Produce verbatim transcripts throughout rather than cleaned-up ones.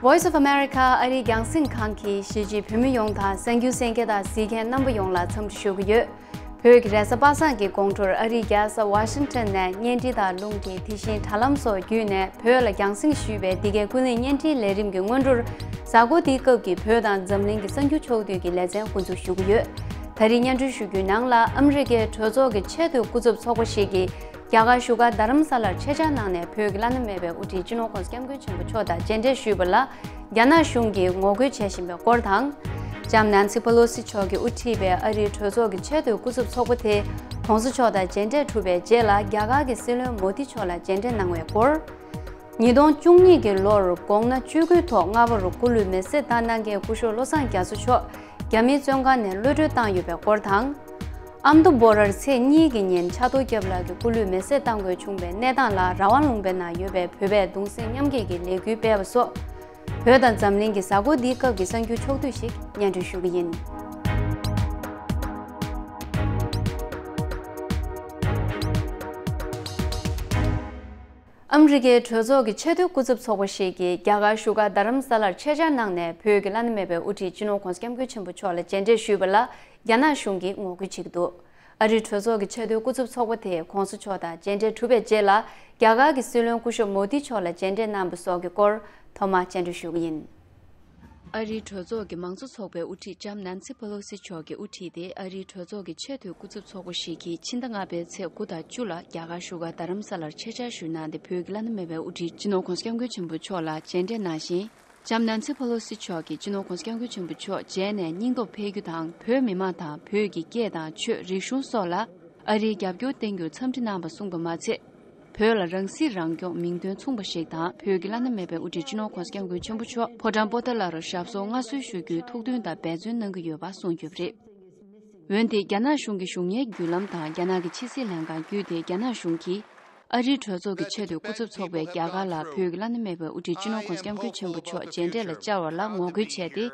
Voice of America ཨ་རིའི་རྒྱང་སྲིང་ཁང་གིས་གཞིས་བྱེས་བོད་མི་ཡོངས་དང་གསར་འགྱུར་གསན་མཁན་དང་གཟིགས་མཁན་རྣམ་པ་ཡོངས་ལ་འཚམས་འདྲི་ཞུ་གི་ཡོད། བོད་ཀྱི་རེས་གཟའ་པ་སངས་ཀྱི་དགོང་དྲོར་ཨ་རིའི་རྒྱལ་ས་ཝ་ཤིང་ཊོན་ནས་བརྙན་འཕྲིན་དང་རླུང་འཕྲིན་དེ་བཞིན་དྲ་ལམ་སོགས་བརྒྱུད་ནས་བོད་ལ་རྒྱང་སྲིང་ཞུས་པའི་འདི་གའི་ཀུན་གླེང་བརྙན་འཕྲིན་ལས་རིམ་གྱི་སྔོན་འགྲོར། གཟའ་འཁོར་འདིའི་སྐབས་ཀྱི་བོད་དང་འཛམ་གླིང་གི་གསར་འགྱུར་ཕྱོགས་བསྡུས་ཀྱི་ལེ་ཚན་འགོ་འཛུགས་ཞུ་གི་ཡོད། ད་རེས་སྙན་སྒྲོན་ཞུ་རྒྱུའི་ནང་ལ་ཨ་མི་རི་ཀའི་གྲོས་ཚོགས་ཀྱི་ཆེས་མཐོའི་སྐུ་ཚབ་ཚོགས་པ་ཞིག་གིས། རྒྱ་གར་བཞུགས་སྒར་རྡ་རམ་ས་ལར་ཆེད་བཅར་གནང་ནས་བོད་ཀྱི་བླ་ན་མེད་པའི་དབུ་ཁྲིད་སྤྱི་ནོར་༸གོང་ས་༸སྐྱབས་མགོན་ཆེན་པོ་མཆོག་དང་མཇལ་འཕྲད་ཞུས་པ་ལ་རྒྱ་ནག་གཞུང་གིས་ངོ་རྒོལ་བྱེད་བཞིན་པའི་སྐོར་དང་། ལྕམ་ནན་སི་པེ་ལོ་སི་མཆོག་གིས་དབུ་ཁྲིད་པའི་ཨ་རིའི་གྲོས་ཚོགས་ཀྱི་ཆེས་མཐོའི་སྐུ་ཚབ་ཚོགས་པ་དེས་༸གོང་ས་མཆོག་དང་མཇལ་འཕྲད་གྲུབ་པའི་རྗེས་ལ་རྒྱ་གར་གྱི་སྲིད་བློན་མོ་དི་མཆོག་ལ་མཇལ་འཕྲད་གནང་བའི་སྐོར། ཉིས་སྟོང་བཅུ་གཉིས་ཀྱི་ལོར་དགོང་ན་བཅུ་དགུའི་ཐོག་སྔ་པོར་སྐུ་ལུས་མེ་བསྲེགས་བཏང་གནང་མཁན་སྐུ་ཞབས་བློ་བཟང་རྒྱ་མཚོ་མཆོག་རྒྱ་མིའི་བཙོན་ཁང་ནས་གློད་གྲོལ་བཏང་ཡོད་པའི་སྐོར་དང་། ཨ་མདོ་བྷོ་རར་ཚེས་གཉིས་ཀྱི་ཉིན་ཕྱག་རྡོར་སྐྱབས་ལགས་ཀྱི་སྐུ་ལུས་མེ་བསྲེགས་བཏང་དགོས་བྱུང་བའི་གནས་སྟངས་ལ་རང་དབང་ལུང་པའི་ནང་ཡོད་པའི་བོད་པས་གདུང་སེམས་མཉམ་སྐྱེད་ཀྱི་ལས་འགུལ་སྤེལ་བ་སོགས། བོད་དང་འཛམ་གླིང་གི་གཟའ་འཁོར་འདིའི་སྐབས་ཀྱི་གསར་འགྱུར་ཕྱོགས་བསྡུས་ཤིག་སྙན་སྒྲོན་ཞུ་གི་ཡིན། ཨ་མི་རི་ཀའི་གྲོས་ཚོགས་ཀྱི་ཆེས་མཐོའི་སྐུ་ཚབ་ཚོགས་པ་ཞིག་གིས་རྒྱ་གར་བཞུགས་སྒར་རྡ་རམ་ས་ལར་ཆེད་བཅར་གནང་ནས་བོད་ཀྱི་བླ་ན་མེད་པའི་དབུ་ཁྲིད་སྤྱི་ནོར་༸གོང་ས་༸སྐྱབས་མགོན་ཆེན་པོ་མཆོག་ལ་མཇལ་འཕྲད་ཞུས་པ་ལ་རྒྱ་ནག་གཞུང་གིས་ངོ་རྒོལ་བྱེད་ཀྱི་འདུག་ཨ་རིའི་གྲོས་ཚོགས་ཀྱི་ཆེས་མཐོའི་སྐུ་ཚབ་ཚོགས་པ་དེས་༸གོང་ས་མཆོག་དང་མཇལ་འཕྲད་གྲུབ་པའི་རྗེས་ལ་རྒྱ་གར་གྱི་སྲིད་བློན་སྐུ་ཞབས་མོ་དི་མཆོག་ལ་མཇལ་འཕྲད་གནང་བ་སོགས་ཀྱི་སྐོར་ཐོག་མར་སྙན་སྒྲོན་ཞུ་གི་ཡིན། ཨ་རིའི་གྲོས་ཚོགས་ཀྱི་མང་གཙོ་ཚོགས་པའི་དབུ་ཁྲིད་ལྕམ་ནན་སི་པེ་ལོ་སི་མཆོག་གིས་དབུ་ཁྲིད་དེ་ཨ་རིའི་གྲོས་ཚོགས་ཀྱི་ཆེས་མཐོའི་སྐུ་ཚབ་ཚོགས་པ་ཞིག་གིས་ཕྱི་ཟླ་ལྔ་པའི་ཚེས་དགུ་དང་བཅུ་ལ་རྒྱ་གར་བཞུགས་སྒར་རྡ་རམ་ས་ལར་ཆེད་བཅར་ཞུས་གནང་སྟེ་བོད་ཀྱི་བླ་ན་མེད་པའི་དབུ་ཁྲིད་སྤྱི་ནོར་༸གོང་ས་༸སྐྱབས་མགོན་ཆེན་པོ་མཆོག་ལ་མཇལ་འཕྲད་གནང་ཞིང་། ལྕམ་ནན་སི་པེ་ལོ་སི་མཆོག་གིས་སྤྱི་ནོར་༸གོང་ས་༸སྐྱབས་མགོན་ཆེན་པོ་མཆོག་མཇལ་ནས་སྙིང་སྟོབས་འཕེལ་རྒྱུ་དང་བོད་མི་མང་དང་བོད་ཀྱི་སྐད་དང་ཆོས་རིག་གཞུང་སོགས་ལ་ཨ་རིའི་རྒྱབ་སྐྱོར་བསྟན་རྒྱུར་འཚམས་འདྲི་གནང་བ་གསུངས་པ་མ་ཚད། བོད་ལ་རང་སྲིད་རང་སྐྱོང་མིང་དོན་མཚུངས་པ་ཞིག་དང་བོད་ཀྱི་བླ་ན་མེད་པའི་དབུ་ཁྲིད་སྤྱི་ནོར་༸གོང་ས་༸སྐྱབས་མགོན་ཆེན་པོ་མཆོག་ཕོ་བྲང་པོ་ཏཱ་ལར་ཞབས་སོར་མངའ་གསོལ་ཞུ་རྒྱུའི་ཐུགས་འདུན་དང་འབད་བརྩོན་གནང་གི་ཡོད་པ་གསུངས་ཡོད་པ་རེད། འོན་ཏེ་རྒྱ་ནག་གཞུང་གི་བཞུགས་གཉེར་བརྒྱུད་ལམ་དང་རྒྱ་ནག་གི་ཕྱི་སྲིད་ལྷན་ཁང་བརྒྱུད་དེ་རྒྱ་ནག་གཞུང་གིས་ཨ་རིའི་གྲོས་ཚོགས་ཀྱི་ཆེས་མཐོའི་སྐུ་ཚབ་ཚོགས་པས་རྒྱ་གར་ལ་བོད་ཀྱི་བླ་ན་མེད་པའི་དབུ་ཁྲིད་སྤྱི་ནོར་༸གོང་ས་༸སྐྱབས་མགོན་ཆེན་པོ་མཆོག་མཇལ་འཕྲད་ལ་བཅར་བ་ལ་ངོ་རྒོལ་བྱས་ཏེ།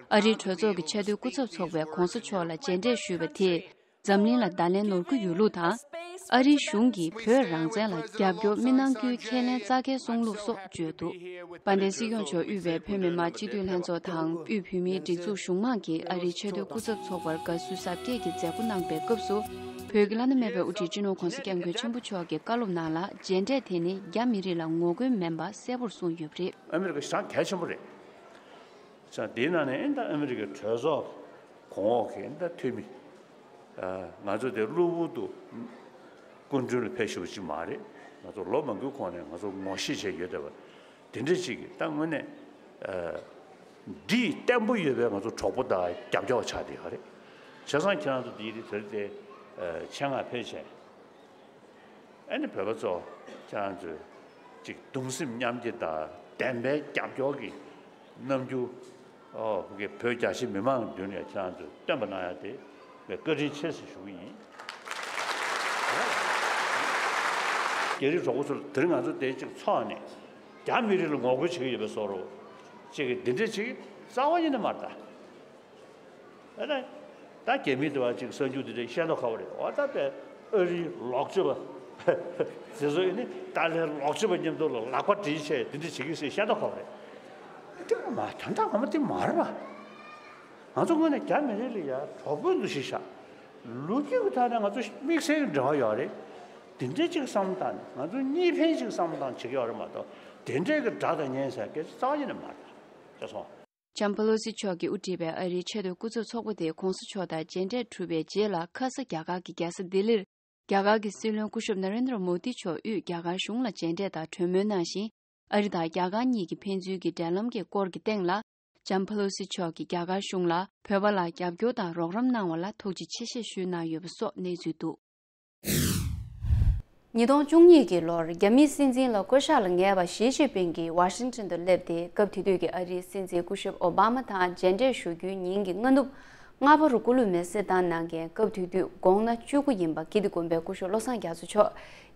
ཨ་རིའི་གྲོས་ཚོགས་ཀྱི་ཆེས་མཐོའི་སྐུ་ཚབ་ཚོགས་པས་༸གོང་ས་མཆོག་ལ་མཇལ་འཕྲད་ཞུས་པ་དེས། འཛམ་གླིང་ལ་བརྡ་ལན་ནོར་གི་ཡོད་ལུགས་དང་། ཨ་རིའི་གཞུང་གིས་བོད་རང་བཙན་ལ་རྒྱབ་སྐྱོར་མི་གནང་རྒྱུའི་ཁས་ལེན་རྩ་འགལ་སོང་ལུགས་སོགས་བརྗོད་འདུག་དཔལ་ལྡན་སྲིད་སྐྱོང་མཆོག་དབུས་པའི་བོད་མི་མང་སྤྱི་འཐུས་ལྷན་ཚོགས་དང་དབུས་བོད་མིའི་སྒྲིག་འཛུགས་གཞུང་མང་གིས་ཨ་རིའི་ཆེས་མཐོའི་སྐུ་ཚབ་ཚོགས་པར་དགའ་བསུའི་གཟབ་རྒྱས་ཀྱི་མཛད་སྒོ་གནང་པའི་སྐབས་སུ། བོད་ཀྱི་བླ་ན་མེད་པའི་དབུ་ཁྲིད་སྤྱི་ནོར་༸གོང་ས་༸སྐྱབས་མགོན་ཆེན་པོ་མཆོག་གི་བཀའ་སློབ་ནང་ལ་མཇལ་འཕྲད་དེ་ནི་རྒྱ་མི་རིགས་ལ་ངོ་རྒོལ་མིན་པ་གསལ་པོར་གསུངས་ཡོད་པ་རེད། ཨ་མི་རི་ཀ་ཞེ་དྲག་གལ་ཆེན་པོ་རེད། ཙང་དེའི་ནང་ནས་ཨེ་ད་ཨ་མི་རི་ཀའི་གྲོས་ཚོགས་གོང་འོག་གི་ཨེ་ད་འཐུས་མི། ཨ་ང་ཚོ་དེ་གློ་བུར་དུ་སྐུ་མགྲོན་ལ་ཕེབས་ཞུ་བ་ཅིག་མ་རེད། ང་ཚོ་ལོ་མང་པོའི་གོང་ནས་ང་ཚོ་ངོ་ཤེས་བྱས་ཡོད་བསྡད་པ་དེ་འདྲ་ཅིག་གིས་ད་དངོས་གནས་ཨ་འདི་བརྟན་པོ་ཡོད་པའི་ང་ཚོ་གྲོགས་པོ་དང་རྒྱབ་སྐྱོར་བ་ཆགས་བསྡད་ཡོད་རེད། བྱས་ཙང་ཁྱེད་རང་ཚོ་འདི་རིགས་དེ་རིགས་དེ་ཨ་ཆེད་མངགས་ཕེབས་བྱས། ཨ་ནི་བོད་པ་ཚོ་ཁྱེད་རང་ཚོས་ཅིག་གདུང་སེམས་མཉམ་སྐྱེད་དང་བདེན་པའི་རྒྱབ་སྐྱོར་གྱི་རྣམ་འགྱུར། ཨོ་གི་བོད་རྒྱ་ཆེ་མི་མང་མདུན་ནས་ཁྱེད་རང་ཚོས་སྟོན་པ་གནང་ཡ་དེ་ངས་བཀའ་དྲིན་ཆེ་ཟེར་ཞུ་གི་ཡིན། རྒྱ་རིགས་གྲོགས་པོ་ཚོར་དེ་རིང་ང་ཚོ་དེ་ཅིག་ཚོགས་ནས་རྒྱ་མི་རིགས་ལ་ངོ་རྒོལ་བྱེད་ཀྱི་ཡོད་པའི་བཟོ་འདྲ་ཅིག་གི་འདི་འདྲ་ཅིག་རྩ་བ་ཉིད་ནས་མ་རེད་ད། ཨ་ནི། ད་རྒྱ་མི་དེ་བ་ཅིག་གསར་འགྱུར་དེ་འདྲ་བཤད་མདོག་ཁ་པོ་རེད། འོ་ད་པའི་ཨ་རིའི་ལོག་སྤྱོད་པ། དེ་ཚོ་ཡིན་ནི་ཏཱ་ལའི་ལོག་སྤྱོད་པ་མཉམ་དུ་ལ་ལག་པ་སྦྲེལ་བྱས་དེ་འདྲ་བྱེད་ཀྱི་ཟེར་བཤད་མདོག་ཁ་པོ་རེད། དེ་མ་དོན་དག་ངོ་མ་དེ་མ་རེད་པ། ང་ཚོ་དངོས་གནས་རྒྱ་མི་རིགས་ལ་ཡ་གྲོགས་པོའི་འདུ་ཤེས་བཞག་ལོ་རྒྱུས་ཀྱི་ཐོག་ནས་ང་ཚོ་དམིགས་བསལ་གྱི་འབྲེལ་བ་ཡོད་རེད། དེ་འདྲའི་ཅིག་བསམ་བློ་བཏང་ནས་ང་ཚོ་གཉིས་ཕན་ཅིག་བསམ་བློ་བཏང་བྱེད་ཀྱི་ཡོད་རེད་མ་གཏོགས་དེ་འདྲའི་གི་དགྲ་དང་གཉེན་ཟེར་སྐད་ཆ་རྩ་བ་ཉིད་ནས་མ་རེད། ཤེས་སོང་། ལྕམ་པེ་ལོ་སི་མཆོག་གིས་དབུ་ཁྲིད་པའི་ཨ་རིའི་ཆེས་མཐོའི་སྐུ་ཚབ་ཚོགས་པ་དེ་༸གོང་ས་མཆོག་དང་མཇལ་འཕྲད་གྲུབ་པའི་རྗེས་ལ་ཁ་ས་རྒྱ་གར་གྱི་རྒྱལ་ས་ལྡི་ལིར་རྒྱ་གར་གྱི་སྲིད་བློན་སྐུ་ཞབས་ན་རེན་དྲ་མོ་དི་མཆོག་དབུས་རྒྱ་གར་གཞུང་ལ་མཇལ་འཕྲད་དང་གྲོས་མོལ་གནང་ཞིང་། ཨ་རི་དང་རྒྱ་གར་གཉིས་ཀྱི་ཕན་ཚུན་གྱི་འབྲེལ་ལམ་གྱི་སྐོར་གྱི་སྟེང་ལ་ལྕམ་པེ་ལོ་སི་མཆོག་གིས་རྒྱ་གར་གཞུང་ལ་བོད་པ་ལ་རྒྱབ་སྐྱོར་དང་རོགས་རམ་གནང་བ་ལ་ཐུགས་རྗེ་ཆེ་ཞེས་ཞུས་གནང་ཡོད་པ་སོགས་གནས་ཚུལ་འདུག་ཉིས་སྟོང་བཅུ་གཉིས་ཀྱི་ལོར་རྒྱ་མིའི་སྲིད་འཛིན་ལ་བསྐོ་གཞག་ལ་ངེས་པ་ཞི་ཅིན་ཕིང་གིས་ཝ་ཤིང་ཊོན་དུ་སླེབས་ཏེ། སྐབས་དེ་དུས་ཀྱི་ཨ་རིའི་སྲིད་འཛིན་སྐུ་ཞབས་ཨོ་བྷ་མ་དང་མཇལ་འཕྲད་ཞུ་རྒྱུའི་ཉིན་གྱི་སྔ་ནུབ་སྔ་པོ་རུ་སྐུ་ལུས་མེ་བསྲེགས་བཏང་གནང་མཁན། སྐབས་དེ་དུས་དགུང་ན་བཅུ་དགུ་ཡིན་པ་གྷི་ལྡི་དགོན་པའི་སྐུ་ཞབས་བློ་བཟང་རྒྱ་མཚོ་མཆོག་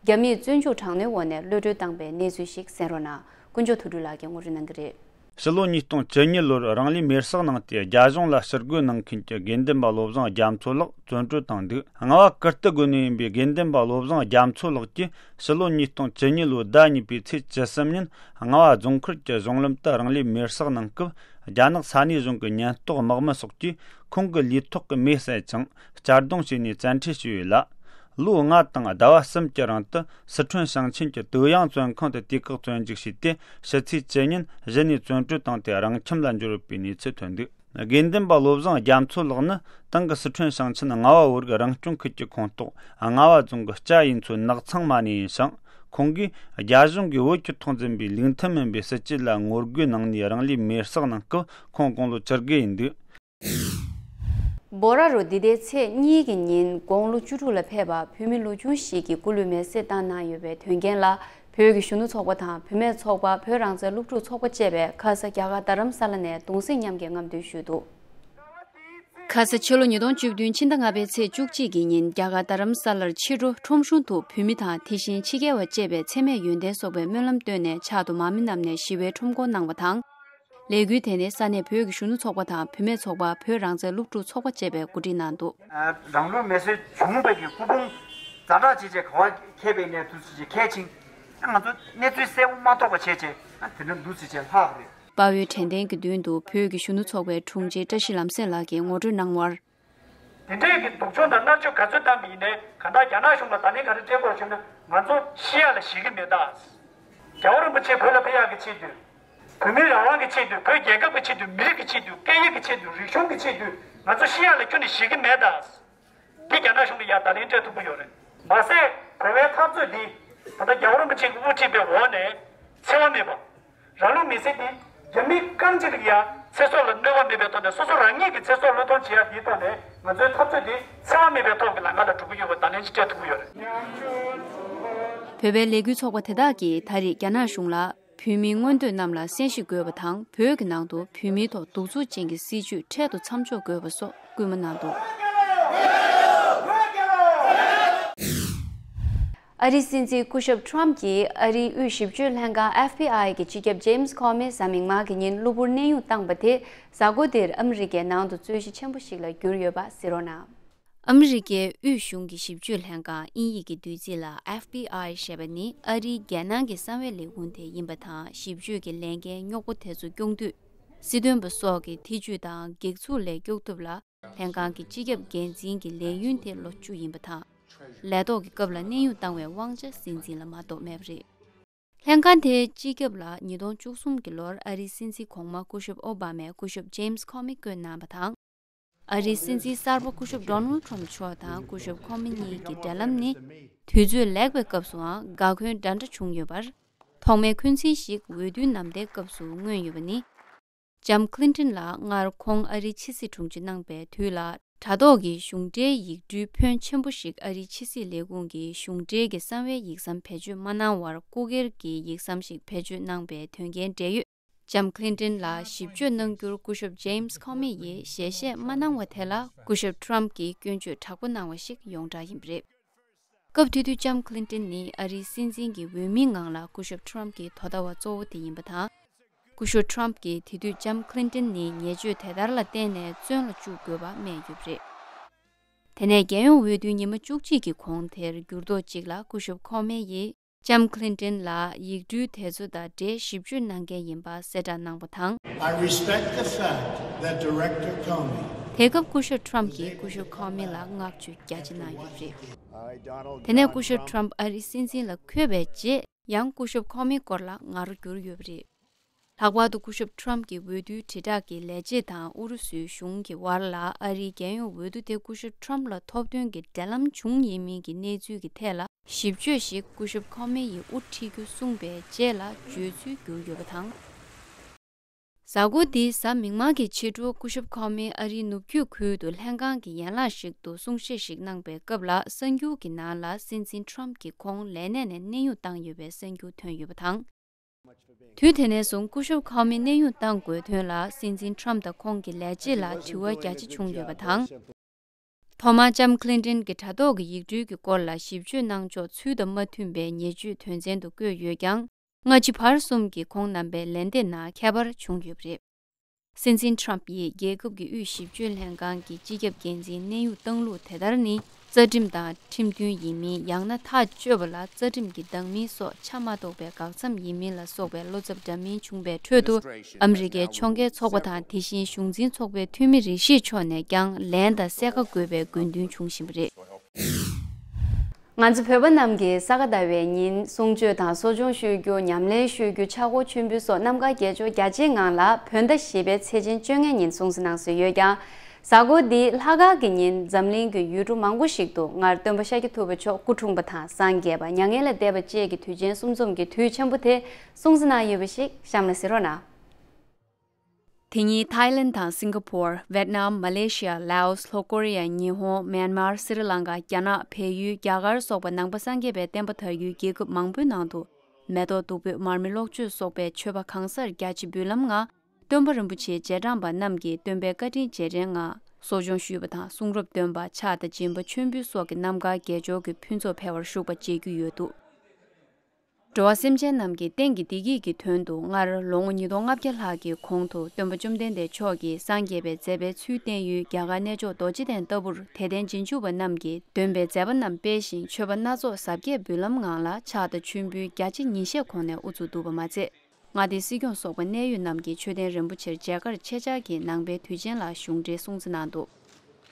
རྒྱ་མིས་བཙོན་འཇུག་དྲག་གནོན་འོག་ནས་གློད་གྲོལ་བཏང་པའི་གནས་ཚུལ་ཞིག་གསན་རོགས་གནང་། དཀོན་མཆོག་ཐུགས་སྤྲུལ་ལགས་ཀྱིས་ངོ་སྤྲོད་གནང་གི་རེད། ཕྱི་ལོ་ཉིས་སྟོང་བཅུ་གཉིས་ལོར་རང་ལུས་མེར་སྲེག་གནང་སྟེ། རྒྱ་གཞུང་ལ་ཕྱིར་རྒོལ་གནང་མཁན་གྱི་དགེ་འདུན་པ་བློ་བཟང་རྒྱ་མཚོ་ལགས་བཙོན་གྲོལ་བཏང་འདུག། ལྔ་བ་ཀིརྟི་དགོན་ནས་ཡིན་པའི་དགེ་འདུན་པ་བློ་བཟང་རྒྱ་མཚོ་ལགས་ཀྱིས་ཕྱི་ལོ་ཉིས་སྟོང་བཅུ་གཉིས་ལོའི་ཟླ་གཉིས་པའི་ཚེས་བཅུ་གསུམ་ཉིན། རྔ་བ་རྫོང་ཁུལ་གྱི་གཞུང་ལམ་དུ་རང་ལུས་མེར་སྲེག་གནང་སྐབས། རྒྱ་ནག་ས་གནས་གཞུང་གི་ཉེན་རྟོག་དམག་མི་སོགས་ཀྱིས་ཁོང་གི་ལུས་ཐོག་གི་མེ་བསད་ཅིང་གཅར་རྡུང་བྱས་ནས་བཙན་ཁྲིད་བྱས་ཡོད་ལ། ལོ་ལྔ་དང་ཟླ་བ་གསུམ་གྱི་རིང་དུ་སི་ཁྲོན་ཞིང་ཆེན་གྱི་ཏུའུ་དབྱང་བཙོན་ཁང་དུ་དུས་བཀག་བཙོན་འཇུག་བྱས་ཏེ། ཕྱི་ཚེས་བཅུ་ཉིན་གཞི་ནས་བཙོན་གྲོལ་བཏང་སྟེ་རང་ཁྱིམ་ལ་འབྱོར་ཡོད་པའི་གནས་ཚུལ་ཐོན་འདུག། དགེ་འདུན་པ་བློ་བཟང་རྒྱ་མཚོ་ལགས་ནི་ཏང་གི་སི་ཁྲོན་ཞིང་ཆེན་རྔ་བ་བོད་རིགས་རང་སྐྱོང་ཁུལ་གྱི་ཁོངས་གཏོགས་རྔ་བ་རྫོང་གི་སྐྱ་ཡུལ་མཚོ་ནགས་ཚང་མ་ནས་ཡིན་ཞིང་། ཁོང་གིས་རྒྱ་གཞུང་གིས་བོད་ཀྱི་ཐོག་འཛིན་པའི་ལུགས་མཐུན་མིན་པའི་སྲིད་བྱུས་ལ་ངོ་རྒོལ་གནང་ནས་རང་ལུས་མེར་སྲེག་གནང་སྐབས། ཁོང་དགུང་ལོ་བཅུ་དགུ་ཡིན་འདུག། འབོ་ར་རུ་འདི་ཟླའི་ཚེས་གཉིས་ཀྱི་ཉིན་དགུང་ལོ་བཅུ་དྲུག་ལ་ཕེབས་པ་བོད་མི་ལོ་ཆུང་ཞིག་གི་སྐུ་ལུས་མེར་སྲེག་བཏང་གནང་ཡོད་པའི་དོན་རྐྱེན་ལ། བོད་ཀྱི་གཞོན་ནུ་ཚོགས་པ་དང་བུད་མེད་ཚོགས་པ། བོད་རང་བཙན་སློབ་ཕྲུག་ཚོགས་པ་བཅས་པས་ཁ་ས་རྒྱ་གར་རྡ་རམ་ས་ལ་ནས་གདུང་སེམས་མཉམ་སྐྱེད་རྔམ་སྟོན་ཞུས་འདུག། ཁ་ས་ཕྱི་ལོ་ཉིས་སྟོང་བཅུ་བདུན་ཕྱི་ཟླ་ལྔ་པའི་ཚེས་བཅུ་གཅིག་གི་ཉིན་རྒྱ་གར་རྡ་རམ་ས་ལར་ཕྱི་དྲོ་ཁྲོམ་གཞུང་དུ་བོད་མི་དང་དེ་བཞིན་ཕྱི་རྒྱལ་བ་བཅས་པས་མཚན་སྨད་ཡོན་ཏན་སོགས་པའི་སྨོན་ལམ་བཏོན་ནས་ཕྱག་ཏུ་མར་མེ་བསྣམས་ནས་ཞི་བའི་ཁྲོམ་སྐོར་གནང་བ་དང་། ལས་འགུལ་དེ་ནི་ས་གནས་བོད་ཀྱི་གཞོན་ནུ་ཚོགས་པ་དང་བུད་མེད་ཚོགས་པ། བོད་རང་བཙན་སློབ་ཕྲུག་ཚོགས་པ་བཅས་པས་གོ་སྒྲིག་གནང་འདུག། རང་ལུས་མེར་སྲེག་བྱུང་བའི་གི་སྐུ་ཕུང་ཛ་དྲག་བྱས་བྱས་ག་བ་ཁྱེར་པའི་གནས་ཚུལ་བྱས་བྱས་ཁྱེར་ཕྱིན། ང་ཚོ་གནས་ཚུལ་གསལ་པོ་མ་རྟོགས་པ་བྱས་བྱས་དེ་འདྲ་འདུག་ཟེར་བྱས་ལྷག་རེད། དཔའ་བོའི་དྲན་རྟེན་གྱི་མདུན་དུ་བོད་ཀྱི་གཞོན་ནུ་ཚོགས་པའི་དྲུང་ཆེ་བཀྲ་ཤིས་ལམ་སེང་ལགས་ཀྱིས་ངོ་སྤྲོད་གནང་བར། དེ་འདྲའི་གི་སྡུག་སྦྱོང་དང་མནར་གཅོད་ག་ཚོད་བཏང་པ་ཡིན་ནའི་གང་ལྟར་རྒྱ་ནག་གཞུང་ལ་ད་ལན་ག་རེ་སྤྲད་དགོས་ཞུས་ན། ང་ཚོ་ཤི་ཡག་ལ་ཞེད་ཀྱི་མེད་ད། རྒྱལ་བ་རིན་པོ་ཆེ་བོད་ལ་ཕེབས་ཡག་གི་ཆེད་དུ། བོད་མིའི་རང་དབང་གི་ཆེད་དུ། བོད་རྒྱལ་ཁབ་ཀྱི་ཆེད་དུ། མི་རིགས་ཀྱི་ཆེད་དུ། སྐད་ཡིག་གི་ཆེད་དུ། རིག་གཞུང་གི་ཆེད་དུ་ང་ཚོ་ཤི་ཡག་ལ་ཁྱོན་ནས་ཞེད་ཀྱི་མེད་ད། འདི་རྒྱ་ནག་གཞུང་གིས་ཡར་ད་ལན་སྤྲད་ཐུབ་ཀྱི་ཡོད་རེད། མ་ཟད་བོད་པའི་འཐབ་རྩོད་འདི་ད་ལྟ་རྒྱལ་བ་རིན་པོ་ཆེ་གིས་དབུ་ཁྲིད་པའི་འོག་ནས་འཚེ་བ་མེད་པ། རང་ལུས་མེར་སྲེག་འདི་རྒྱ་མི་རྐང་གཅིག་ལ་ཡང་ཚེ་སྲོག་ལ་གནོད་པ་མེད་པའི་ཐོག་ནས། སོ་སོ་རང་ཉིད་ཀྱི་ཚེ་སྲོག་བློས་གཏོང་བྱེད་ཡག་འདིའི་ཐོག་ནས་ང་ཚོའི་འཐབ་རྩོད་འདི་འཚེ་བ་མེད་པའི་ཐོག་གི་ལམ་ཁ་ལ་འགྲོ་གི་ཡོད་པ་ད་ལན་ཅིག་སྤྲད་ཐུབ་ཀྱི་ཡོད་རེད། བོད་པའི་ལས་འགུལ་ཚོགས་པ་དེ་དག་གིས་ད་རེས་རྒྱ་ནག་གཞུང་ལ། བོད་མིའི་མངོན་འདོད་རྣམས་ལ་གསན་བཞེས་དགོས་པ་དང་། བོད་ཀྱི་ནང་དུ་བོད་མིའི་ཐོག་གདུག་རྩུབ་ཅན་གྱི་སྲིད་བྱུས་འཕྲལ་དུ་མཚམས་འཇོག་དགོས་པ་སོགས་སྐུལ་མ་གནང་འདུག། ཨ་རིའི་སྲིད་འཛིན་སྐུ་ཞབས་ཁྲོམ་གྱིས་ཨ་རིའི་དབུས་ཞིབ་དཔྱོད་ལྷན་ཁང་ཨེཕ་བྷི་ཨའི་གི་སྤྱི་ཁྱབ་ཇེམ་སི་ཁོ་མི་གཟའ་མིག་དམར་གྱི་ཉིན་གློ་བུར་གནས་དབྱུང་བཏང་པ་དེ། གཟའ་འཁོར་འདིར་ཨ་མི་རི་ཀའི་ནང་དུ་རྩོད་གཞི་ཆེན་པོ་ཞིག་ལ་གྱུར་ཡོད་པ་གཟིགས་རོགས་གནང་། ཨ་མི་རི་ཀའི་དབུས་གཞུང་གི་ཞིབ་དཔྱོད་ལྷན་ཁང་། དབྱིན་ཡིག་གི་བསྡུས་ཚིག་ལ་ཨེཕ་བྷི་ཨའི་ཞེས་པ་ནི་ཨ་རིའི་རྒྱལ་ནང་གི་གསང་བའི་ལས་ཁུངས་དེ་ཡིན་པ་དང་། ཞིབ་དཔྱོད་ཀྱི་ལས་འགན་རྙོག་པོ་དེ་ཚོ་སྐྱོང་དུས། སྲིད་དོན་པ་སོགས་ཀྱི་ཐེ་ཇུས་དང་། སྒེག་ཚུགས་ལས་སྐྱོབ་ཐབས་ལ་ལྷན་ཁང་གི་སྤྱི་ཁྱབ་འགན་འཛིན་གྱི་ལས་ཡུན་དེ་ལོ་བཅུ་ཡིན་པ་དང་། ལས་ཐོག་གི་སྐབས་ལ་གནས་དབྱུང་བཏང་བའི་དབང་ཆ་སྲིད་འཛིན་ལ་མ་གཏོགས་མེད་པ་རེད། ལྷན་ཁང་དེའི་སྤྱི་ཁྱབ་ལ་ཉིས་སྟོང་བཅུ་གསུམ་གྱི་ལོར་ཨ་རིའི་སྲིད་འཛིན་གོང་མ་སྐུ་ཞབས་ཨོ་བྷ་མས་སྐུ་ཞབས་ཇེམ་སི་ཁོ་མི་བསྐོས་གནང་བ་དང་། ཨ་རིའི་སྲིད་འཛིན་གསར་པ་སྐུ་ཞབས་ཌོ་ནལ་ཊམ་མཆོག་དང་སྐུ་ཞབས་ཁོ་མི་གཉིས་ཀྱི་འབྲེལ་ལམ་ནི། དུས་ཚོད་ལེགས་པའི་སྐབས་སུའང་དགའ་མཁོའི་འདྲ་འདྲ་བྱུང་ཡོད་པར། ཐོག་མའི་འཁོན་འཛིན་ཞིག་འོས་བསྡུའི་ནམ་ཟླའི་སྐབས་སུ་མངོན་ཡོད་པ་ནི། ལྕམ་ཁི་ལིན་ཏོན་ལགས་སྔར་ཁོང་ཨ་རིའི་ཕྱི་སྲིད་དྲུང་ཆེ་གནང་པའི་དུས་ལ། དྲ་ཐོག་གི་གཞུང་འབྲེལ་ཡིག་འབྲུའི་ཕོན་ཆེན་པོ་ཞིག་ཨ་རིའི་ཕྱི་སྲིད་ལས་ཁུངས་ཀྱི་གཞུང་འབྲེལ་གྱི་གསང་བའི་ཡིག་ཟམ་བེད་སྤྱོད་མ་གནང་བར། སྐུ་སྒེར་གྱི་ཡིག་ཟམ་ཞིག་བེད་སྤྱོད་གནང་པའི་དོན་རྐྱེན་འབྲེལ་ཡོད། ལྕམ་ཁི་ལིན་ཏོན་ལ་ཞིབ་དཔྱོད་གནང་རྒྱུར་སྐུ་ཞབས་ཇེམ་སི་ཁོ་མི་ཡིས་ཞལ་བཞེས་མ་གནང་བ་དེ་ལ། སྐུ་ཞབས་ཁྲོམ་གྱིས་སྐྱོན་བརྗོད་དྲག་པོ་གནང་བ་ཞིག་ཡོངས་གྲགས་ཡིན་པ་རེད། སྐབས་དེ་དུས་ལྕམ་ཁི་ལིན་ཏོན་ནི་ཨ་རིའི་སྲིད་འཛིན་གྱི་འོས་མིའི་ངང་ལ་སྐུ་ཞབས་ཁྲོམ་གྱི་དོ་ཟླ་བ་གཙོ་བོ་དེ་ཡིན་པ་དང་། སྐུ་ཞབས་ཁྲོམ་གྱིས་དེ་དུས་ལྕམ་ཁི་ལིན་ཏོན་ནི་ཉེས་སྤྱོད་དེ་ལྟར་ལ་བརྟེན་ནས་བཙོན་ལ་བཅུག་དགོས་པ་སྨྲས་ཡོད་པ་རེད། དེ་ནས་རྒྱལ་ཡོངས་འོས་བསྡུའི་ཉི་མ་བཅུ་གཅིག་གི་གོང་དེར་འགྱུར་ལྡོག་ཅིག་ལ་སྐུ་ཞབས་ཁོ་མེ་ཡིས། ལྕམ་ཁི་ལིན་ཏོན་ལ་ཡིག་འབྲུ་དེ་ཚོ་དང་འབྲེལ་ཞིབ་དཔྱོད་གནང་མཁན་ཡིན་པ་གསལ་བསྒྲགས་གནང་བ་དང་། I respect the fact that Director Comey དེ་སྐབས་སྐུ་ཞབས་ཁྲོམ་གྱིས་སྐུ་ཞབས་ཁོ་མེ་ལ་བསྔགས་བརྗོད་རྒྱ་ཆེ་གནང་ཡོད་པ་རེད། དེ་ནས་སྐུ་ཞབས་ཁྲོམ་ཨ་རིའི་སྲིད་འཛིན་ལ་འཁོད་པའི་རྗེས། ཡང་སྐུ་ཞབས་ཁོ་མེའི་སྐོར་ལ་ང་རོ་བསྒྱུར་ཡོད་པ་རེད། ལྷག་པར་དུ་སྐུ་ཞབས་ཁྲོམ་གྱི་འོས་བསྡུའི་དྲིལ་བསྒྲགས་ཀྱི་ལས་བྱེད་དང་ཨུ་རུ་སུའི་གཞུང་གི་དབར་ལ་ཨ་རིའི་རྒྱལ་ཡོངས་འོས་བསྡུ་དེ་སྐུ་ཞབས་ཁྲོམ་ལ་ཐོབ་ཐོན་གྱི་འབྲེལ་ལམ་བྱུང་ཡིན་མིན་གྱི་གནས་ཚུལ་གྱི་ཐད་ལ་ཞིབ་དཔྱོད་ཞིག་སྐུ་ཞབས་ཁོ་མེ་ཡིས་དབུ་ཁྲིད་རྒྱུ་གསུངས་པའི་རྗེས་ལ་བརྗོད་ཚུལ་བསྒྱུར་ཡོད་པ་དང་། གཟའ་འཁོར་འདིའི་གཟའ་མིག་དམར་གྱི་ཕྱི་དྲོ་སྐུ་ཞབས་ཁོ་མེ་ཨ་རིའི་ནུབ་རྒྱུད་ཁུལ་དུ་ལྷན་ཁང་གི་ཡན་ལག་ཞིག་ཏུ་གསུང་བཤད་ཞིག་གནང་པའི་སྐབས་ལ་གསར་འགྱུར་གྱི་ནང་ལ་སྲིད་འཛིན་ཁྲོམ་གྱིས་ཁོང་ལས་གནས་ནས་གནས་དབྱུང་བཏང་ཡོད་པའི་གསར་འགྱུར་ཐོན་ཡོད་པ་དང་། དུས་དེ་ནས་བཟུང་སྐུ་ཞབས་ཁོ་མེ་གནས་དབྱུང་བཏང་དགོས་དོན་ལ་སྲིད་འཛིན་ཁྲོམ་དང་ཁོང་གི་ལས་བྱེད་ལ་དྲི་བ་རྒྱ་ཆེ་བྱུང་ཡོད་པ་དང་། ཐོག་མར་ལྕམ་ཁི་ལིན་ཏོན་གྱི་དྲ་ཐོག་གི་ཡིག་འབྲུ་གྱི་སྐོར་ལ་ཞིབ་དཔྱོད་གནང་ཕྱོགས་ཚུལ་དང་མ་མཐུན་པའི་ཉེས་སྤྱོད་དོན་ཚན་དུ་བཀོད་ཡོད་ཀྱང་། སྔ་ཕྱི་བར་གསུམ་གྱི་ཁོང་རྣམ་པའི་ལན་འདེབས་ནང་ཁྱད་པར་བྱུང་ཡོད་པ་རེད། སྲིད་འཛིན་ཊམ་ཡིས་རྒྱལ་ཁབ་ཀྱི་དབུས་ཞིབ་དཔྱོད་ལྷན་ཁང་གི་སྤྱི་ཁྱབ་འགན་འཛིན་གནས་དབྱུག་བཏང་ལུགས་དེ་ལྟར་ནི། རྩ་ཁྲིམས་དང་ཁྲིམས་མཐུན་ཡིན་མིན། ཡང་ན་ཐག་གཅོད་པ་ལ་རྩ་ཁྲིམས་ཀྱི་འདང་མིན་སོགས་ཆ་མ་གཏོགས་པའི་འགག་མཚམས་ཡིན་མིན་ལ་སོགས་པའི་བློ་འཚབ་འདྲ་མིན་བྱུང་པའི་ཁྲོད་དུ། ཨ་མི་རི་ཀའི་ཕྱོགས་འགལ་ཚོགས་པ་དང་། དེ་བཞིན་གཞུང་འཛིན་ཚོགས་པའི་འཐུས་མི་རིགས་བཞིའི་ཕྱོགས་ནས་ཀྱང་ལན་དང་གསལ་ཁ་དགོས་པའི་དགོས་འདུན་བྱུང་བཞིན་པ་རེད། ང་ཚོ་བོད་པ་རྣམས་ཀྱིས་ས་ག་ཟླ་བའི་ཉིན་གསུང་ཆོས་དང་གསོ་སྦྱོང་ཞུ་རྒྱུ། ཉམས་ལེན་ཞུ་རྒྱུ། ཕྱག་སྐོར་མཆོད་འབུལ་སོགས་རྣམ་དཀར་དགེ་སྦྱོར་རྒྱ་ཆེའི་ངང་ལ་བོད་ཟླ་བཞི་པའི་ཚེས་ཆེན་བཅོ་ལྔའི་ཉིན་སྲུང་བརྩི་གནང་སྲོལ་ཡོད་ཀྱང་། གཟའ་འཁོར་འདི་ལྷག་དཀར་གྱི་ཉིན་འཛམ་གླིང་གི་ཡུལ་གྲུ་མང་པོ་ཞིག་ཏུ་སྔར་སྟོན་པ་ཤཱཀྱ་ཐུབ་པ་མཆོག་སྐུ་འཁྲུངས་པ་དང་། སངས་རྒྱས་པ། མྱ་ངན་ལས་འདས་པ་བཅས་ཀྱི་དུས་ཆེན་གསུམ་འཛོམས་ཀྱི་དུས་ཆེན་པོ་དེ་སྲུང་བརྩི་གནང་ཡོད་པ་ཞིག་གཤམ་ལ་གཟིགས་རོགས་གནང་། དེ་ཉིན་ཐའི་ལེན་དང་སིང་ག་པོར། ཝེད་ནམ། མ་ལེ་ཤི་ཡ། ལའོ་སི། ལྷོ་ཀོ་རི་ཡ། ཉི་ཧོང་། མེན་མར། སི་རི་ལང་ཀ། རྒྱ་ནག་བལ་ཡུལ། རྒྱ་གར་སོགས་པ་ནང་པ་སངས་རྒྱས་པའི་བསྟན་པ་དར་ཡུལ་རྒྱལ་ཁབ་མང་པོའི་ནང་དུ། མེ་ཏོག་བདུག་སྤོས། མར་མེ་གློག་མཆོད་སོགས་པའི་མཆོད་པ་གང་སར་རྒྱ་ཆེ་འབུལ་ལམ་ངང་། སྟོན་པ་རིན་པོ་ཆེའི་རྗེས་འབྲང་པ་རྣམས་ཀྱིས་སྟོན་པའི་བཀའ་དྲིན་རྗེས་དྲན་ངང་གསོ་སྦྱོང་ཞུས་པ་དང་། གསུང་རབ་འདོན་པ། ཕྱག་དང་སྦྱིན་པ། མཆོད་འབུལ་སོགས་ཀྱི་རྣམ་དཀར་དགེ་སྦྱོར་གྱི་ཕུན་ཚོགས་འཕེལ་བར་ཞུགས་པ་མཇལ་རྒྱུ་ཡོད་འདུག། འགྲོ་བ་སེམས་ཅན་རྣམས་ཀྱི་རྟེན་གྱི་བདེ་སྐྱིད་ཀྱི་དོན་དུ། སྔར་ལོ་ངོ་ཉིས་སྟོང་ལྔ་བརྒྱ་ལྷག་གི་གོང་དུ་སྟོན་པ་བཅོམ་ལྡན་འདས་མཆོག་གིས་སངས་རྒྱས་པའི་མཛད་པའི་ཚུལ་བསྟན་ཡུལ་རྒྱ་གར་གནས་མཆོག་རྡོ་རྗེ་གདན་ལྟ་བུར་དད་ལྡན་རྗེས་འཇུག་པ་རྣམས་ཀྱིས་འདོན་པའི་མཛད་པ་རྣམས་སྤེལ་ཞིང་། མཆོད་པ་སྣ་ཚོགས་གཟབ་རྒྱས་འབུལ་ལམ་ངང་ལ་ཕྱག་དང་མཆོད་འབུལ་རྒྱ་ཆེ་ཉིན་ཤས་གོང་ནས་དབུ་ཚུགས་འདུག་པ་མ་ཚད། མངའ་སྡེའི་སྲིད་སྐྱོང་སོགས་པ་གནད་ཡོད་རྣམས་ཀྱིས་མཆོད་རྟེན་རིན་པོ་ཆེར་མཇལ་ཁར་ཆེད་བཅར་གྱིས་ནང་པའི་དུས་ཆེན་ལ་གཞུང་འབྲེལ་སྲུང་བརྩི་གནང་འདུག།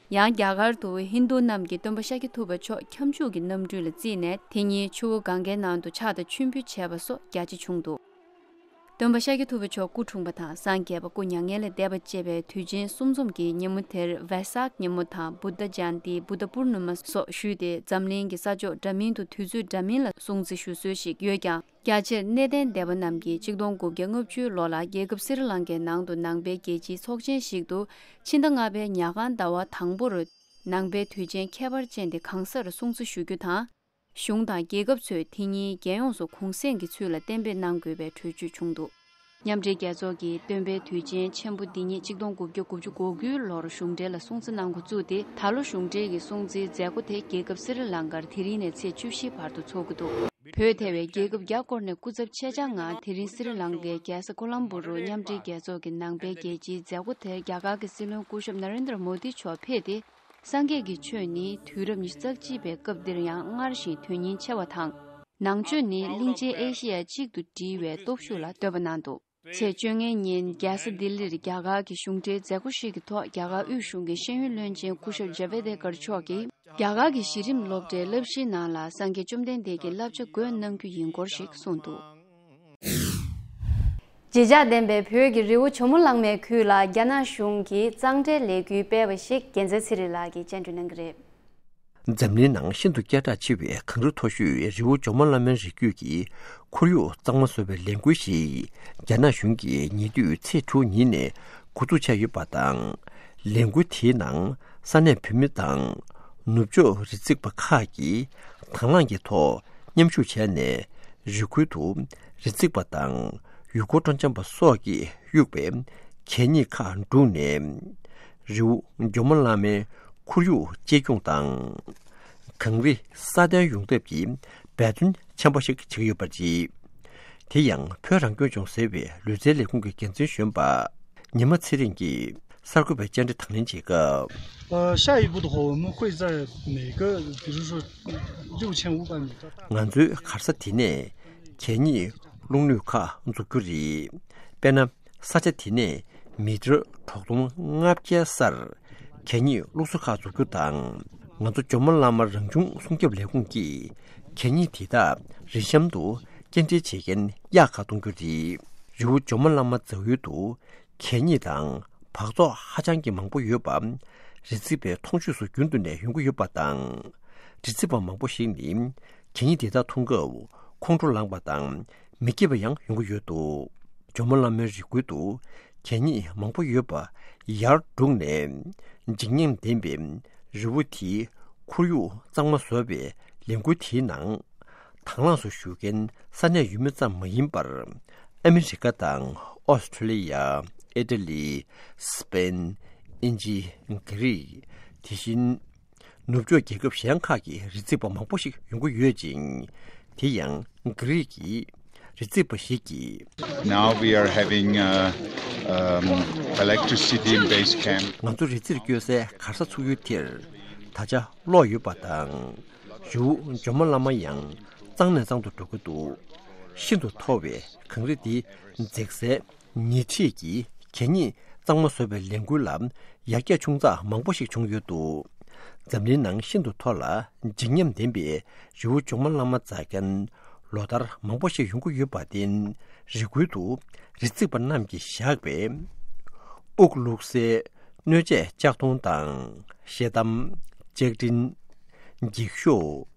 ཡང་རྒྱ་གར་དུ་ཧིན་རྡུ་རྣམས་ཀྱིས་སྟོན་པ་ཤཱཀྱ་ཐུབ་པ་མཆོག་ཁྱབ་འཇུག་གི་རྣམ་སྤྲུལ་ལ་བརྩིས་ནས། དེ་ཉིན་ཆུ་བོ་གངྒཱའི་ནང་དུ་ཕྱག་དང་མཆོད་འབུལ་བྱས་པ་སོགས་རྒྱ་ཆེ་བྱུང་འདུག། སྟོན་པ་ཤཱཀྱ་ཐུབ་པ་མཆོག་སྐུ་འཁྲུངས་པ་དང་། སངས་རྒྱས་པ་སྐུ་མྱ་ངན་ལས་འདས་པ་བཅས་པའི་དུས་ཆེན་གསུམ་འཛོམས་ཀྱི་ཉིན་མོ་དེར་ཝེ་སཱཀ་ཉིན་མོ་དང་། བུདྡྷ་ཇ་ཡན་ཏི། བུདྡྷ་པུར་ནི་མ་སོགས་ཞུས་ཏེ། འཛམ་གླིང་གི་ས་ཕྱོགས་འདྲ་མིན་དུ་དུས་ཚོད་འདྲ་མིན་ལ་སྲུང་བརྩི་ཞུ་སྲོལ་ཞིག་ཡོད་ཀྱང་། རྒྱ་ཆེར་གནས་བརྟན་སྡེ་པ་རྣམས་ཀྱིས་ཆིག་སྟོང་དགུ་བརྒྱ་ལྔ་བཅུའི་ལོ་ལ་རྒྱལ་ཁབ་སི་རི་ལང་ཀའི་ནང་དུ་ནང་པའི་རྒྱལ་སྤྱིའི་ཚོགས་ཆེན་ཞིག་ཏུ། ཕྱི་ཟླ་ལྔ་པའི་ཉ་གང་ཟླ་བ་དང་པོ་རུ། ནང་པའི་དུས་ཆེན་ཁྱད་པར་ཅན་དེ་གང་སར་སྲུང་བརྩི་ཞུ་རྒྱུ་དང་། གཞུང་དང་རྒྱལ་ཁབ་ཚོས་དེ་ཉིན་རྒྱལ་ཡོངས་སུ་གུང་གསེང་གི་ཚུལ་ལ་གཏན་འབེབས་གནང་དགོས་པའི་གྲོས་ཆོད་བྱུང་འདུག། མཉམ་འབྲེལ་རྒྱལ་ཚོགས་ཀྱིས་སྟོན་པའི་དུས་ཆེན་ཆེན་པོ་འདི་ཉིད་ཆིག་སྟོང་དགུ་བརྒྱ་དགུ་བཅུ་གོ་དགུའི་ལོར་གཞུང་འབྲེལ་ལ་སྲུང་བརྩི་གནང་འགོ་བཙུགས་ཏེ། ད་ལོ་གཞུང་འབྲེལ་གྱི་སྲུང་བརྩིའི་མཛད་སྒོ་དེ་རྒྱལ་ཁབ་སི་རི་ལང་ཀར་དེ་རིང་ནས་ཚེས་བཅུ་བཞིའི་བར་དུ་འཚོགས་ཀྱི་འདུག། བོད་ཐེ་བའི་རྒྱལ་ཁབ་བརྒྱ་སྐོར་ནས་སྐུ་ཚབ་ཆེད་བཅར་ངང་དེ་རིང་སི་རི་ལང་ཀའི་རྒྱལ་ས་ཀོ་ལམ་བུ་རུ་མཉམ་འབྲེལ་རྒྱལ་ཚོགས་ཀྱི་ནང་པའི་རྒྱལ་སྤྱིའི་མཛད་སྒོ་དེར་རྒྱ་གར་གྱི་སྲིད་བློན་སྐུ་ཞབས་ན་རེན་དྲ་མོ་དི་མཆོག་ཕེབས་ཏེ། སངས་རྒྱས་ཀྱི་ཆོས་ནི་དུས་རབས་ཉི་ཤུ་རྩ་གཅིག་པའི་སྐབས་འདིར་ཡང་སྔར་བཞིན་དོན་སྙིང་ཆེ་བ་དང་། ནང་ཆོས་ནི་གླིང་ཆེན་ཨེ་ཤེ་ཡ་གཅིག་ཏུ་བསྒྲིལ་བའི་སྟོབས་ཤུགས་ལ་བསྟོད་པ་གནང་འདུག། ཚེས་བཅོ་ལྔའི་ཉིན་རྒྱལ་ས་ལྡི་ལིར་རྒྱ་གར་གྱི་གཞུང་འབྲེལ་མཛད་སྒོ་ཞིག་གི་ཐོག་རྒྱ་གར་དབུས་གཞུང་གི་ཤེས་ཡོན་བློན་ཆེན་སྐུ་ཞབས་ཇ་བེ་དེ་ཀར་མཆོག་གིས། རྒྱ་གར་གྱི་གཞི་རིམ་སློབ་གྲྭའི་བསླབ་གཞིའི་ནང་ལ་སངས་རྒྱས་བཅོམ་ལྡན་འདས་ཀྱི་བསླབ་བྱ་འགོད་གནང་རྒྱུ་ཡིན་སྐོར་ཞིག་གསུངས་འདུག། བརྗིད་ཆགས་ལྡན་པའི་བོད་ཀྱི་རི་བོ་ཇོ་མོ་གླང་མའི་ཁུལ་ལ་རྒྱ་ནག་གཞུང་གིས་གཙང་སྦྲའི་ལས་འགུལ་སྤེལ་བ་ཞིག་རྒྱལ་མཚན་ཚེ་རིང་ལགས་ཀྱིས་སྙན་སྒྲོན་གནང་གི་རེད། འཛམ་གླིང་ནང་ཤིན་ཏུ་སྐད་གྲགས་ཆེ་བའི་གངས་རི་མཐོ་ཤོས་རི་བོ་ཇོ་མོ་གླང་མའི་རི་རྒྱུད་ཀྱི་ཁོར་ཡུག་གཙང་མ་བཟོ་བའི་ལས་འགུལ་ཞིག་རྒྱ་ནག་གཞུང་གིས་ཉེ་དུས་ཚེས་དྲུག་ཉིན་ནས་འགོ་འཛུགས་བྱས་ཡོད་པ་དང་། ལས་འགུལ་དེའི་ནང་ས་གནས་བོད་མི་དང་ནུབ་ཕྱོགས་རི་འཛེགས་པ་ཁག་གིས་དང་བླངས་ཀྱི་ཐོག་མཉམ་ཞུགས་བྱས་ནས། རི་ཁུལ་དུ་རི་འཛེགས་པ་དང་ཡུལ་སྐོར་སྤྲོ་འཆམ་པ་སོགས་ཀྱིས་གཡུགས་པའི་གད་སྙིགས་ཁག་བསྒྲུགས་ནས། རི་བོ་ཇོ་མོ་གླང་མའི་ཁོར་ཡུག་གཅེས་སྐྱོང་དང་། གངས་རི་སྲ་བརྟན་ཡོང་ཐབས་ཀྱི་འབད་བརྩོན་ཆེན་པོ་ཞིག་བྱེད་ཀྱི་ཡོད་པ་རེད། དེ་ཡང་བོད་རང་སྐྱོང་ལྗོངས་ཟེར་བའི་ལུས་རྩལ་ལས་ཁུངས་ཀྱི་འགན་འཛིན་གཞོན་པ་ཉི་མ་ཚེ་རིང་གིས་གསར་འགོད་པའི་བཅར་འདྲི་དང་ལེན་བྱེད་སྐབས། 呃，下一步的话，我们会在每个，比如说六千五百米这儿大 ང་ཚོའི་གར་ས་དེ་ནས་གད་སྙིགས་བླུག་སྣོད་ཁག་འཛུགས་རྒྱུ་རེད། དཔེར་ན། ས་ཆ་དེ་ནས་མི་ཊར་དྲུག་སྟོང་ལྔ་བརྒྱའི་སར་གད་སྙིགས་བླུག་ས་ཁག་འཛུགས་རྒྱུ་དང་། ང་ཚོ་ཇོ་མོ་གླང་མ་རང་བྱུང་སྲུང་སྐྱོབ་ལས་ཁུངས་ཀྱིས་གད་སྙིགས་དེ་དག་རི་གཤམ་དུ་སྐྱེལ་འདྲེན་བྱེད་མཁན་གཡག་ཁག་གཏོང་རྒྱུ་རེད། རི་བོ་ཇོ་མོ་གླང་མ་འཛེག་ཡུལ་དུ་གད་སྙིགས་དང་འབག་བཙོག་ཧ་ཅང་གི་མང་པོ་ཡོད་པ། རི་འཛེག་པའི་མཐོང་ཆོས་སུ་རྒྱུན་དུ་ནས་ཡོང་གི་ཡོད་པ་དང་། རི་འཛེག་པ་མང་པོ་ཞིག་ནི་གད་སྙིགས་དེ་དག་འཐུང་སྐབས་ཁོང་ཁྲོ་ལངས་པ་དང་མི་སྐྱིད་པ་ཡང་ཡོང་གི་ཡོད་འདུག། ཇོ་མོ་གླང་མའི་རི་ཁུལ་དུ་གད་སྙིགས་མང་པོ་ཡོད་པ་ཡར་བསྒྲུགས་ནས། འཇིགས་ཉེན་ལྡན་པའི་རི་བོ་དེའི་ཁོར་ཡུག་གཙང་མ་བཟོ་བའི་ལས་འགུལ་དེའི་ནང་། དང་བླངས་སུ་ཞུགས་མཁན་ས་གནས་ཡུལ་མི་ཙམ་མ་ཡིན་པར། ཨ་མི་རི་ཀ་དང་ཨོ་སི་ཁྲུ་ལི་ཡ། ཨི་ཊ་ལི། སི་པེན། དབྱིན་ཇི། གྷི་རིག་དེ་བཞིན་ནུབ་ཕྱོགས་རྒྱལ་ཁབ་གཞན་ཁག་གི་རི་འཛེག་པ་མང་པོ་ཞིག་ཡོང་གི་ཡོད་ཅིང་། དེ་ཡང་གྷི་རིག་གི་ རི་རྩེག་པ་ཞིག་གིས། Now we are having, uh, um, electricity in base camp. ང་ཚོ་རི་རྩེར་སྐྱོད་སའི་གར་ས་ཚུགས་ཡུལ་དེར་ད་ཆ་གློག་ཡོད་པ་དང་། རི་བོ་ཇོ་མོ་གླང་མ་ཡང་གཙང་ནས་གཙང་དུ་འགྲོ་གི་འདུག་ཤིན་ཏུ་མཐོ་བའི་གངས་རི་འདི་འཛེག་སའི་ཉེས་ཁྲིད་ཀྱིས་གད་སྙིགས་གཙང་མ་བཟོ་བའི་ལས་འགུལ་ལ་ཡར་རྒྱས་ཆུང་ཙག་མང་པོ་ཞིག་བྱུང་ཡོད་འདུག་འཛམ་གླིང་ནང་ཤིན་ཏུ་མཐོ་ལ་བརྗིད་ཉམས་ལྡན་པའི་རི་བོ་ཇོ་མོ་གླང་མ་འཛེག་མཁན་ལོ་ལྟར་མང་པོ་ཞིག་ཡོང་གི་ཡོད་པར་བརྟེན། རི་ཁུལ་དུ་རི་རྩེག་པ་རྣམས་ཀྱིས་བཞག་པའི་དབུགས་བླུགས་སའི་སྣོད་ཆས་ལྕགས་མདོང་དང་། ཤེལ་དམ། ལྕགས་ཀྲིན། འགྱིག་ཤོག་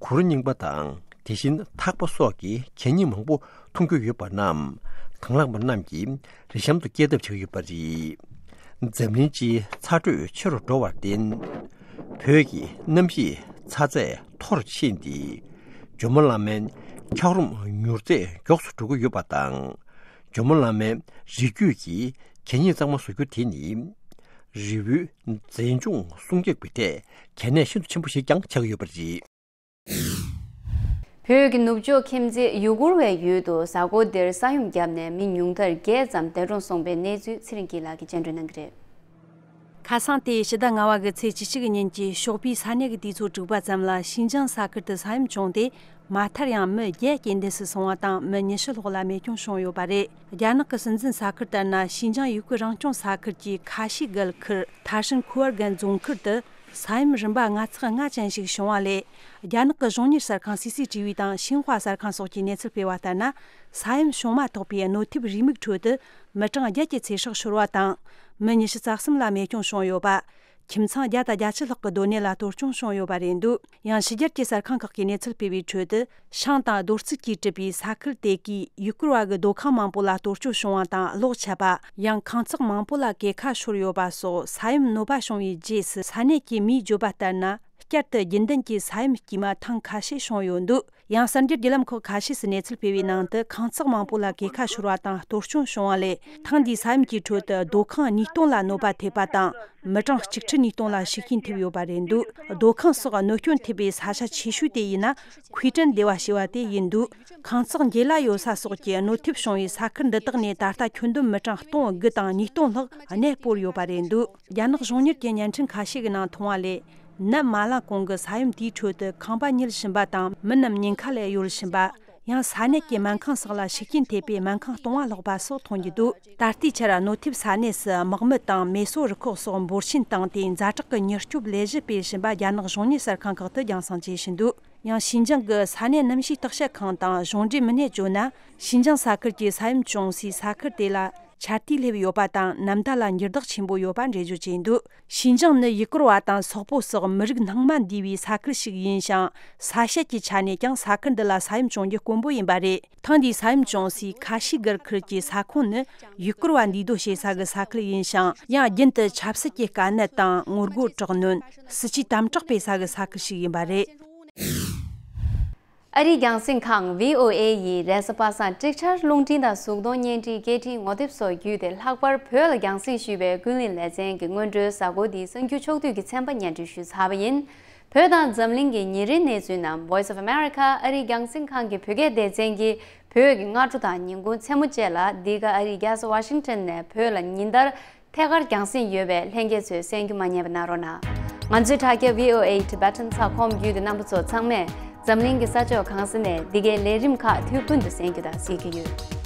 གུར་རྙིང་པ་དང་། དེ་བཞིན་ཐག་པ་སོགས་ཀྱི་གད་སྙིགས་མང་པོ་འཐུང་རྒྱུ་ཡོད་པ་རྣམས་དང་བླངས་པ་རྣམས་ཀྱིས་རི་གཤམ་དུ་སྐྱེལ་ཐབས་བྱེད་ཀྱི་ཡོད་པ་རེད། འཛམ་གླིང་སྤྱིའི་ཚ་དྲོད་ཆེ་རུ་འགྲོ་བར་བརྟེན། བོད་ཀྱི་གནམ་གཤིས་ཚ་ཚད་མཐོ་རུ་ཕྱིན་ཏེ། ཇོ་མོ་གླང་མའི་འཁྱགས་རོམ་མྱུར་ཚད་མགྱོགས་སུ་འགྲོ་གི་ཡོད་པ་དང་། ཇོ་མོ་གླང་མའི་རི་རྒྱུད་ཀྱི་གད་སྙིགས་གཙང་མ་བཟོ་རྒྱུ་དེ་ནི། རི་བོའི་མཛེས་ལྗོངས་སྲུང་སྐྱོབ་ཀྱི་ཐད་གལ་གནད་ཤིན་ཏུ་ཆེན་པོ་ཞིག་ཀྱང་ཆགས་ཀྱི་ཡོད་པ་རེད། བོད་ཀྱི་ནུབ་ཕྱོགས་ཁྱིམ་མཚེས་ཡུ་གུར་བའི་ཡུལ་དུ་གཟའ་འཁོར་འདིར་ས་ཡོམ་བརྒྱབ་ནས་མི་ཉུང་མཐར་བརྒྱད་ཙམ་འདས་གྲོངས་སོང་པའི་གནས་ཚུལ་ཚེ་རིང་སྐྱིད་ལགས་ཀྱིས་སྙན་སྒྲོན་གནང་གི་རེད། ཁ་སང་སྟེ་ཕྱི་ཟླ་ལྔ་བ་གི་ཚེས་བཅུ་གཅིག་གི་ཉིན་གྱི་ཞོགས་པའི་ས་གནས་ཀྱི་དུས་ཚོད་དྲུག་པ་ཙམ་ལ་ཤིན་ཅང་ས་ཁུལ་དུ་ས་ཡོམ་བྱུང་སྟེ། མ་མཐར་ཡང་མི་བརྒྱད་རྐྱེན་འདས་སུ་སོང་བ་དང་། མི་ཉི་ཤུ་ལྷག་ལ་རྨས་སྐྱོན་བྱུང་ཡོད་པ་རེད། རྒྱ་ནག་གི་སྲིད་འཛིན་ས་ཁུལ་ལྟར་ན། ཤིན་ཅང་ཡུ་གུར་རང་སྐྱོང་ས་ཁུལ་གྱི་ཁ་ཤི་གལ་ཁུལ་ཐ་ཧྲིན་ཁུ་ཨར་གན་རྫོང་ཁུལ་དུ་ས་ཡོམ་རིམ་པ་སྣ་ཚོགས་ལྔ་ཅན་ཞིག་བྱུང་བ་ལས། རྒྱ་ནག་གི་གཞུང་གཉེར་གསར་ཁང་སི་སི་ཊི་བི་དང་ཤིན་ཧྭ་གསར་ཁང་སོགས་ཀྱིས་གནས་ཚུལ་སྤེལ་བ་ལྟར་ན། ས་ཡོམ་བྱུང་མ་ཐག་པའི་གནོད་ཐེབས་རེའུ་མིག་ཁྲོད་དུ་མི་གྲངས་བརྒྱད་ཀྱི་ཚེ་སྲོག་ཤོར་བ་དང་། མི་ཉི་ཤུ་རྩ་གསུམ་ལ་རྨས་སྐྱོན་བྱུང་ཡོད་པ། ཁྱིམ་ཚང་བརྒྱ་དང་བརྒྱད་ཅུ་ལྷག་གི་སྡོད་གནས་ལ་གཏོར་སྐྱོན་བྱུང་ཡོད་པ་རེད་འདུག་ཡང་ཕྱི་རྒྱལ་གྱི་གསར་ཁང་ཁག་གིས་གནས་ཚུལ་སྤེལ་བའི་ཁྲོད་དུ། ཤིང་དང་རྡོ་རྩིག་གིས་གྲུབ་པའི་ས་ཁུལ་དེ་གའི་ཡུ་གུར་བ་གི་སྡོད་ཁང་མང་པོ་ལ་གཏོར་སྐྱོན་བྱུང་བ་དང་གློག་ཆད་པ། ཡང་ཁང་བརྩེགས་མང་པོ་ལ་གས་ཁ་ཤོར་ཡོད་པ་སོགས་ས་ཡོམ་གནོད་པ་བྱུང་བའི་རྗེས་སུ། ས་གནས་ཀྱི་མིས་བརྗོད་པ་ལྟར་ན། བསྐྱར་དུ་རྒྱུན་ལྡན་གྱི་ས་ཡོམ་དཀྱུས་མ་ཐེངས་ཁ་ཤས་བྱུང་ཡོད་འདུག་ཡང་གསར་འགྱུར་བརྒྱུད་ལམ་ཁག་ཁ་ཤས་སུ་གནས་ཚུལ་སྤེལ་བའི་ནང་དུ། ཁང་བརྩེགས་མང་པོ་ལ་གས་ཁ་ཤོར་བ་དང་གཏོར་སྐྱོན་བྱུང་བ་ལས། ཐེངས་འདིའི་ས་ཡོམ་གྱི་ཁྲོད་དུ་སྡོད་ཁང་ཉིས་སྟོང་ལ་གནོད་པ་ཐེབས་པ་དང་། མི་གྲངས་གཅིག་ཁྲི་ཉིས་སྟོང་ལ་ཤི་རྐྱེན་ཐེབས་ཡོད་པ་རེད་འདུག་སྡོད་ཁང་སོགས་གནོད་སྐྱོན་ཐེབས་པའི་ས་ཆ་ཆེ་ཤོས་དེ་ཡིན་ན། ཁུའི་ཀྲན་སྡེ་བ་ཞེས་པ་དེ་ཡིན་འདུག་ཁང་བརྩེགས་འགྱེལ་ལ་ཡོད་ས་སོགས་ཀྱི་གནོད་ཐེབས་བྱུང་བའི་ས་ཁུལ་འདི་དག་ནས་ད་ལྟ་ཁྱོན་བསྡོམས་མི་གྲངས་སྟོང་དགུ་དང་ཉིས་སྟོང་ལྷག་གནས་སྤོར་ཡོད་པ་རེད་འདུག་རྒྱ་ནག་གཞུང་གཉེར་གྱི་བརྙན་འཕྲིན་ཁ་ཤས་ཀྱི་ནང་མཐོང་བ་ལས། ནད་མ་ལངས་གོང་གི་ས་ཡོམ་དེའི་ཁྲོད་དུ་ཁང་པ་ཉིལ་བཞིན་པ་དང་། མི་རྣམས་ཉེན་ཁ་ལས་གཡོལ་བཞིན་པ། ཡང་ས་གནས་ཀྱི་སྨན་ཁང་སོགས་ལ་ཤུགས་རྐྱེན་ཐེབས་པའི་སྨན་ཁང་སྟོང་བ་ལྷག་པ་སོགས་མཐོང་རྒྱུ་འདུག་ད་ལྟའི་ཆར་གནོད་ཐེབས་ས་གནས་སུ་དམག་མི་དང་མེ་གསོད་རུ་ཁག་སོགས་འབོར་ཆེན་བཏང་སྟེ། ཛ་དྲག་གི་མྱུར་སྐྱོབ་ལས་གཞི་སྤེལ་བཞིན་པ་རྒྱ་ནག་གཞུང་གཉེར་གསར་ཁང་ཁག་ཏུ་རྒྱང་སྲིང་བྱེད་བཞིན་འདུག་ཡང་ཤིན་ཅང་གི་ས་གནས་གནམ་གཤིས་བརྟག་དཔྱད་ཁང་དང་གཞུང་འབྲེལ་མི་སྣས་བརྗོད་ན། ཤིན་ཅང་ས་ཁུལ་གྱི་ས་ཡོམ་བྱུང་སའི་ས་ཁུལ་དེ་ལ་ཆར་དུས་སླེབས་ཡོད་པ་དང་། ནམ་ཟླ་ལ་འགྱུར་ལྡོག་ཆེན་པོ་ཡོད་པ་འགྲེལ་བརྗོད་བྱས་འདུག་ཤིན་ཅང་ནི་ཡུ་གུར་བ་དང་སོག་པོ་སོགས་མི་རིགས་སྣང་མ་འདུས་པའི་ས་ཁུལ་ཞིག་ཡིན་ཞིང་། ས་དཔྱད་ཀྱི་ཆ་ནས་ཀྱང་ས་ཁུལ་འདི་ལ་ས་ཡོམ་བྱུང་རྒྱུ་དཀོན་པོ་ཡིན་པ་རེད། ཐེངས་འདིའི་ས་ཡོམ་བྱུང་སའི་ཁ་ཤི་གར་ཁུལ་གྱི་ས་ཁོངས་ནི་ཡུ་གུར་བ་འདུས་སྡོད་བྱེད་ས་གི་ས་ཁུལ་ཡིན་ཞིང་། ཡང་རྒྱུན་དུ་ཆབ་སྲིད་ཀྱི་དཀའ་གནད་དང་། ངོ་རྒོལ་དྲག་གནོན། སྲིད་ཇུས་དམ་དྲག་སྤེལ་ས་གི་ས་ཁུལ་ཞིག་ཡིན་པ་རེད། ཨ་རིའི་རྒྱང་སྲིང་ཁང་བྷི་ཨོ་ཨེ་ཡིས་རེས་གཟའ་པ་སངས་ཀྲིག་ཆར་རླུང་འཕྲིན་དང་གཟུགས་མཐོང་བརྙན་འཕྲིན་སྐད་འཕྲིན་ངོ་དེབ་སོགས་བརྒྱུད་དེ་ལྷག་པར་བོད་ལ་རྒྱང་སྲིང་ཞུས་པའི་ཀུན་གླེང་ལེ་ཚན་གྱི་སྔོན་འགྲོའི་གཟའ་འཁོར་འདིའི་གསར་འགྱུར་ཕྱོགས་བསྡུས་ཀྱི་ཚན་པ་སྙན་སྒྲོན་ཞུས་ཚར་བ་ཡིན། བོད་དང་འཛམ་གླིང་གི་ཉིན་རེའི་གནས་ཚུལ་རྣམས་Voice of America ཨ་རིའི་རྒྱང་སྲིང་ཁང་གི་བོད་སྐད་སྡེ་ཚན་གྱིས་བོད་ཀྱི་སྔ་དྲོ་དང་ཉིན་གུང་མཚན་མོ་བཅས་ལ་འདི་ག་ཨ་རིའི་རྒྱལ་ས་ཝ་ཤིང་ཊོན་ནས་བོད་ལ་ཉིན་ལྟར་ཐད་ཀར་རྒྱང་སྲིང་ཡོད་པས་ལྷན་རྒྱས་ཚོས་གསན་རྒྱུ་མ་བསྙེལ་བ་གནང་རོགས་གནང་། ང་ཚོའི་དྲ་རྒྱ་V O A Tibetan ཚ་ཁོམ་བརྒྱུད་དེ་རྣམ་པ་ཚོ་ཚང་མས་འཛམ་གླིང་གི་ས་ཕྱོགས་གང་ས་ནས་འདི་གའི་ལས་རིམ་ཁག་དུས་ཀུན་ཏུ་གསན་རྒྱུ་དང་གཟིགས་ཀྱི་ཡོད།